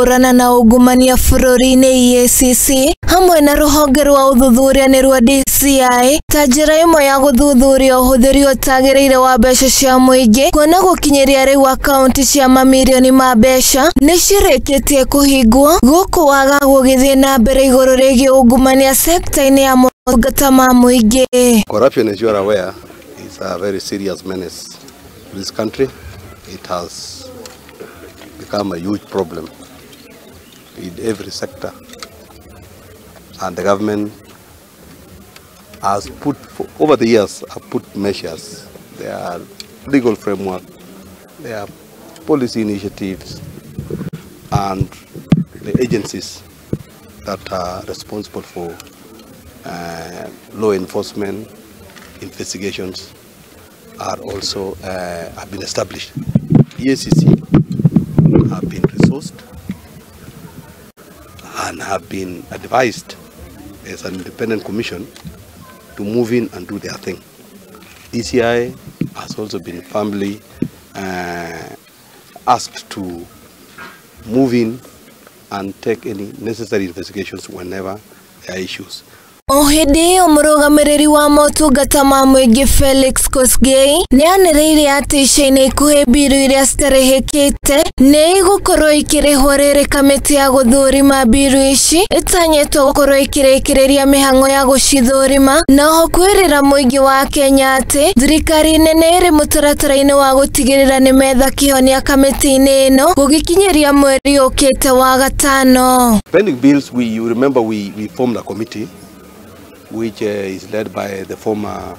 Kũhũrana na ungumania bũrũri-inĩ EACC hamwe na rũhonge rwa ũthuthuria nĩruo DCI ta njĩra ĩmwe ya gũthuthuria ũhũthĩri ũtagĩrĩire wa mbeca cia mũingĩ, kuona gũkinyĩria rĩu akaunti cia mamirioni ma mbeca nĩ cirĩkĩtie kũhingwo, gũkũ wagagu ũgĩthiĩ na mbere igũrũ rĩgiĩ ungumania sekta-inĩ ya motungata ma mũingĩ. Corruption, as you are aware, is a very serious menace to this country. It has become a huge problem in every sector, and the government has put, over the years, have put measures. There are legal framework, there are policy initiatives, and the agencies that are responsible for law enforcement investigations are also have been established. EACC have been resourced and have been advised as an independent commission to move in and do their thing. DCI has also been firmly asked to move in and take any necessary investigations whenever there are issues. O hĩndĩ ĩyo mũrũgamĩrĩri wa motungata ma mũingĩ Felix Kosgei nĩanĩrĩire atĩ ica-inĩ ikuhĩ mbiru iria citarĩhĩkĩte nĩ igũkorwo ikĩrĩhwo rĩrĩ kamĩtĩ ya gũthũrima mbiru ici ĩtanyĩtwo gũkorwo ĩkĩrĩkĩrĩria mĩhang'o ya gũcithũrima, na oho kwĩrĩra mũingĩ wa Kenya atĩ thirikari nene ĩrĩ mũtaratara-inĩ wa gũtigĩrĩra nĩ metha kĩhonia kamĩtĩ-inĩ ĩno gũgĩkinyĩria mweri ũkĩte wa gatano. Pending bills, you remember we formed a committee which is led by the former